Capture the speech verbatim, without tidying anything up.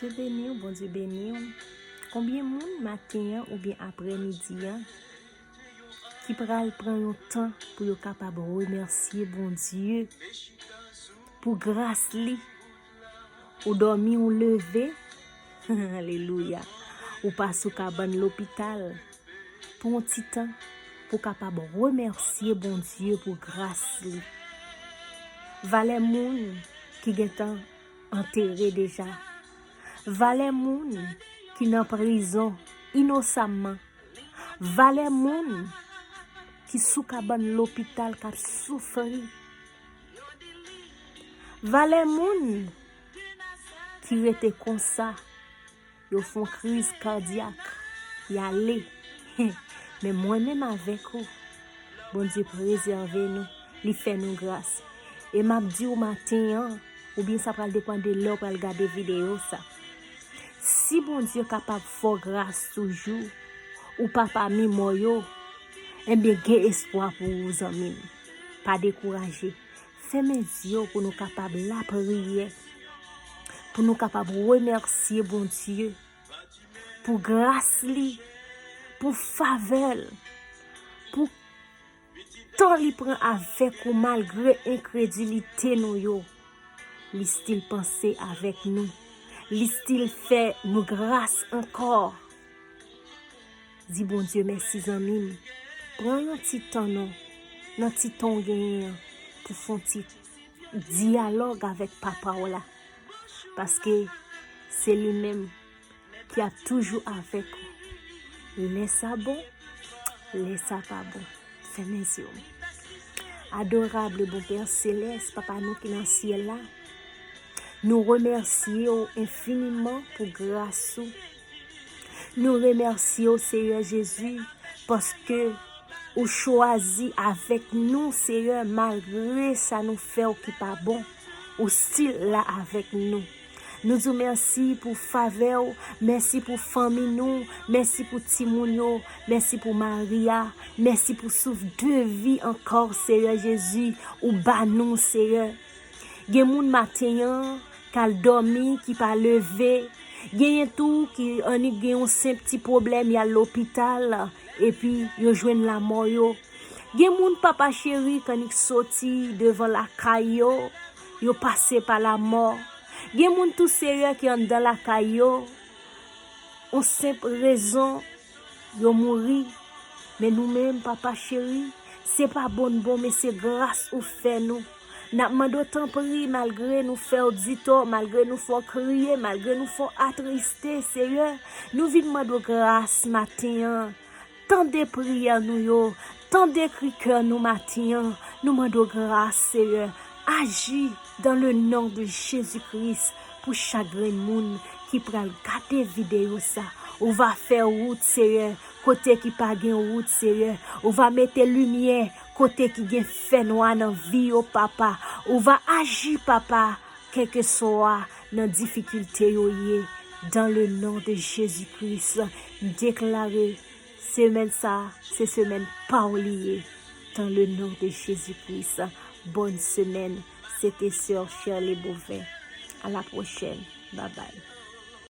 Bondye beni w, Bondye beni w. Konbyen moun maten an oubyen aprè midi an ki pral pran yon tan pou yo kapab remèsye Bondye pou gras li? Ou dòmi, ou leve, alelouya, ou pa sou kabann lopital pou yon ti tan, pou kapab remèsye Bondye pou gras li. Valè moun ki gentan antere deja. Valè moun ki nan prizon inosamman. Valè moun ki sou kabann lopital k ap soufri. Valè moun ki rete konsa, yo fè yon kriz kadyak, y ale. Men mwen menm avèk ou, Bondye prezève nou, li fè nou gras. E m ap di w maten an, oubyen sa pral depann de lè w pral gade videyo sa. Si Bondye kapab fè w gras toujou, ou pa pami mò yo, enben gen espwa pou ou, zanmi m. Pa dekouraje. Fèmen zye w pou nou kapab lapriyè, pou nou kapab remèsye Bondye pou gras li, pou favè l, pou tan li pran avèk ou malgre enkredilite nou yo. Li still panse avèk nou. Li still fè nou gras ankò. Di Bondye mèsi, zanmi m. Pran yon ti tan non, nan ti tan w genyen an, pou fè yon ti dyalòg avèk papa w la. Paske se li menm ki ap toujou avèk ou. Lè sa bon, lè sa pa bon. Fèmen zye w. Adorable bon Pè Selès, Papa nou ki nan syèl la, nou remèsye w enfiniman pou gras ou. Nou remèsye w, Seyè Jezi, paske ou chwazi avèk nou, Seyè, malgre sa nou fè w ki pa bon, ou still la avèk nou. Nou di w mèsi pou favè w, mèsi pou fanmi nou, mèsi pou timoun yo, mèsi pou mari a, mèsi pou souf de vi ankò, Seyè Jezi, ou ba nou, Seyè. Gen moun maten an k al dòmi, ki pa leve. Genyen tou ki annik gen yon senp ti pwoblèm, y al lopital, epi yo jwenn lanmò yo. Gen moun, papa cheri, k annik soti devan lakay yo, yo pase pa lanmò. Gen moun tou, Seyè, ki anndan lakay yo, yon senp rezon, yo mouri. Men nou menm, papa cheri, se pa bon n bon, men se gras ou fè nou. N ap mande w tanpri, malgre nou fè w di tò, malgre nou fè w kriye, malgre nou fè w atriste, Seyè, nou vin mande w gras maten an. Tande priyè nou yo, tande kri kè nou maten an. Nou mande w gras, Seyè. Aji dans le nom de Jésus-Christ pou chak grenn moun ki pral gade videyo sa. Ou va fè wout, Seyè, kote ki pa gen wout, Seyè. Ou va mete limyè kote ki gen fènwa nan vi yo, papa. Ou va aji, papa, kèlkeswa nan difikilte yo ye. Dans le nom de Jésus-Christ, m deklare semèn sa, se semèn pa w li ye. Dans le nom de Jésus-Christ, bonne semaine. C'était Sœur Shirley Beauvais. À la prochaine. Bye bye.